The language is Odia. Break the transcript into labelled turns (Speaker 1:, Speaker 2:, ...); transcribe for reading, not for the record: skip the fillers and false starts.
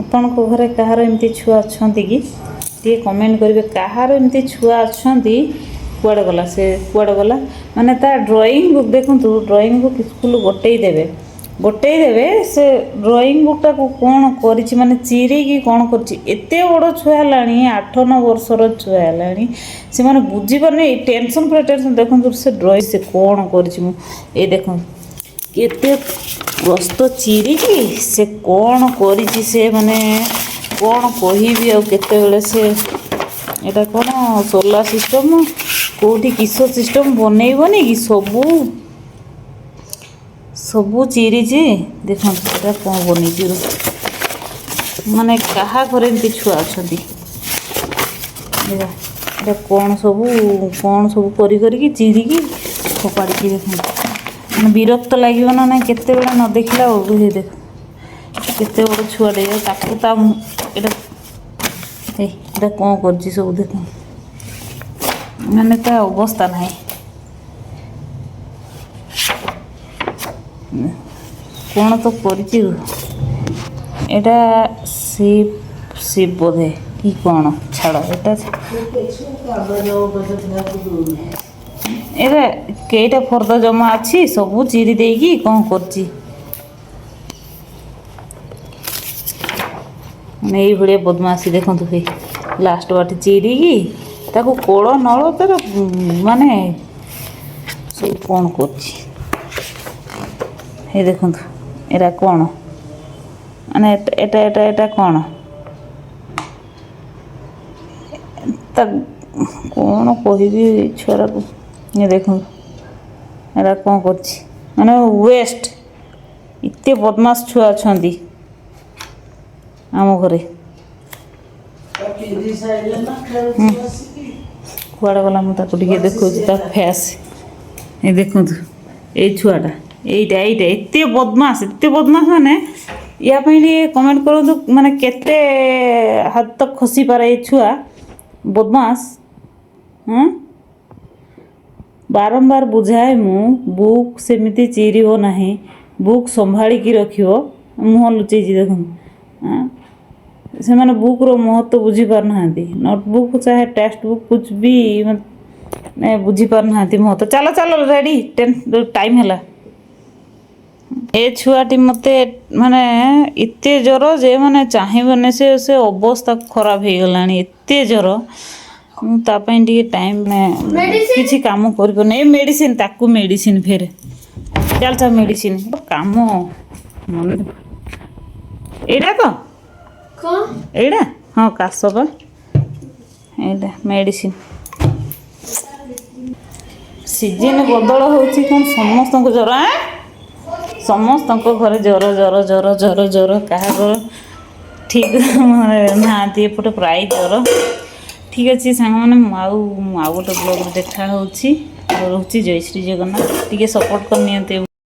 Speaker 1: ଆପଣଙ୍କ ଘରେ କାହାର ଏମିତି ଛୁଆ ଅଛନ୍ତି କି? ଟିକେ କମେଣ୍ଟ କରିବେ, କାହାର ଏମିତି ଛୁଆ ଅଛନ୍ତି। କୁଆଡ଼େ ଗଲା ସେ? କୁଆଡ଼େ ଗଲା? ମାନେ ତା ଡ୍ରଇଂ ବୁକ୍ ଦେଖନ୍ତୁ। ଡ୍ରଇଂ ବୁକ୍ ସ୍କୁଲ ଗୋଟେଇ ଦେବେ, ଗୋଟେଇ ଦେବେ। ସେ ଡ୍ରଇଂ ବୁକ୍ଟାକୁ କ'ଣ କରିଛି, ମାନେ ଚିରିକି କ'ଣ କରିଛି। ଏତେ ବଡ଼ ଛୁଆ ହେଲାଣି, 8-9 ବର୍ଷର ଛୁଆ ହେଲାଣି, ସେମାନେ ବୁଝିପାରୁନି। ଟେନସନ୍, ପୁରା ଟେନସନ୍। ଦେଖନ୍ତୁ, ସେ ଡ୍ରଇଂ ସେ କ'ଣ କରିଛି। ମୁଁ ଏଇ ଦେଖନ୍ତୁ, କେତେ ବସ୍ତ ଚିରିକି ସେ କ'ଣ କରିଛି। ସେ ମାନେ କ'ଣ କହିବି ଆଉ। କେତେବେଳେ ସେ ଏଇଟା କ'ଣ ସୋଲାର ସିଷ୍ଟମ୍, କେଉଁଠି କିସ ସିଷ୍ଟମ୍ ବନେଇବନି କି, ସବୁ ସବୁ ଚିରିଛି। ଦେଖନ୍ତୁ, ଏଇଟା କ'ଣ ବନେଇଛି। ମାନେ କାହା ଘରେ ଏମିତି ଛୁଆ ଅଛନ୍ତି? ଦେଖ, ଏଇଟା କ'ଣ ସବୁ, କ'ଣ ସବୁ କରି କରିକି ଚିରିକି ଫୋପାଡ଼ିକି। ଦେଖନ୍ତୁ, ମାନେ ବିରକ୍ତ ଲାଗିବ ନା ନାଇଁ କେତେବେଳେ ନ ଦେଖିଲା ବେଳକୁ? ହେଇ ଦେଖ, କେତେ ବଡ଼ ଛୁଆଟେ ତାକୁ ତା ଏଇଟା, ଏଇ ଏଇଟା କ'ଣ କରିଛି ସବୁ ଦେଖ। ମାନେ ତା ଅବସ୍ଥା ନାହିଁ। କ'ଣ ତ କରିଛି। ଏଇଟା ସିପ୍, ସିପ୍ ବୋଧେ କି କ'ଣ, ଛାଡ଼ ଏଟା। ଏଇଟା କେଇଟା ଫର୍ଦ୍ଦ ଜମା ଅଛି, ସବୁ ଚିରି ଦେଇକି କ'ଣ କରୁଛି। ମାନେ ଏଇଭଳିଆ ବଦମାସି। ଦେଖନ୍ତୁ, ହେଇ ଲାଷ୍ଟ ବାଟି ଚିରିକି ତାକୁ କୋଳ ନଳ ତାର ମାନେ ସବୁ କ'ଣ କରୁଛି। ହେଇ ଦେଖନ୍ତୁ, ଏଇଟା କ'ଣ? ମାନେ ଏଟା ଏଟା ଏଟା କ'ଣ ତା କ'ଣ କହିବି ଛୁଆଟାକୁ? ଏ ଦେଖନ୍ତୁ, ଏଟା କ'ଣ କରୁଛି। ମାନେ ୱେଷ୍ଟ, ଏତେ ବଦମାସ ଛୁଆ ଅଛନ୍ତି ଆମ ଘରେ।
Speaker 2: ପିନ୍ଧି ସାରିଲେ ନା ଖେଳୁଛି ବସିକି।
Speaker 1: କୁଆଡ଼େ ଗଲା? ମୁଁ ତାକୁ ଟିକେ ଦେଖାଉଛି ତା ଫେସ୍। ଏ ଦେଖନ୍ତୁ, ଏଇ ଛୁଆଟା, ଏଇଟା ଏଇଟା ଏତେ ବଦମାସ, ଏତେ ବଦମାସ। ମାନେ ୟା ପାଇଁ ଟିକେ କମେଣ୍ଟ କରନ୍ତୁ, ମାନେ କେତେ ହାତ ଖସିପାରେ ଏ ଛୁଆ ବଦମାସ? ହଁ, ବାରମ୍ବାର ବୁଝାଏ ମୁଁ, ବୁକ୍ ସେମିତି ଚିରିବ ନାହିଁ, ବୁକ୍ ସମ୍ଭାଳିକି ରଖିବ। ମୁହଁ ଲୁଚେଇଛି ଦେଖନ୍ତୁ। ହଁ, ସେମାନେ ବୁକ୍ର ମହତ୍ଵ ବୁଝିପାରୁନାହାନ୍ତି। ନୋଟବୁକ୍ ଚାହେ ଟେକ୍ସଟ ବୁକ୍, कुछ भी ମାନେ ବୁଝିପାରୁନାହାନ୍ତି ମହତ୍ଵ। ଚାଲ ଚାଲ, ରେଡ଼ି, ଟାଇମ୍ ହେଲା। ଏ ଛୁଆଟି ମୋତେ ମାନେ ଏତେ ଜ୍ୱର ଯେ ମାନେ ଚାହିଁବନି ସେ। ସେ ଅବସ୍ଥା ଖରାପ ହେଇଗଲାଣି, ଏତେ ଜ୍ୱର। ମୁଁ ତା ପାଇଁ ଟିକେ ଟାଇମ୍ କିଛି କାମ କରିପାରୁନି। ଏ ମେଡ଼ିସିନ, ତାକୁ ମେଡ଼ିସିନ ଫେରେ। ଚାଲ ଚାଲ, ମେଡ଼ିସିନ କାମ ମନେ। ଏଇଟା ତ
Speaker 3: କ'ଣ?
Speaker 1: ଏଇଟା, ହଁ, କାଶ ପା। ଏଇଟା ମେଡ଼ିସିନ। ସିଜିନ୍ ବଦଳ ହେଉଛି କ'ଣ, ସମସ୍ତଙ୍କୁ ଜ୍ୱର। ଆଁ, ସମସ୍ତଙ୍କ ଘରେ ଜ୍ୱର, ଜ୍ୱର, ଜ୍ୱର, ଜ୍ୱର, ଜ୍ୱର। କାହା ଘର ଠିକ୍ ନାହାନ୍ତି, ଏପଟେ ପ୍ରାୟ ଜ୍ୱର। ଠିକ୍ ଅଛି ସାଙ୍ଗମାନେ, ମୁଁ ଆଉ ଗୋଟେ ବ୍ଲଗ୍ରେ ଦେଖା ହେଉଛି। ରହୁଛି, ଜୟ ଶ୍ରୀ ଜଗନ୍ନାଥ। ଟିକେ ସପୋର୍ଟ କରିନିଅନ୍ତୁ।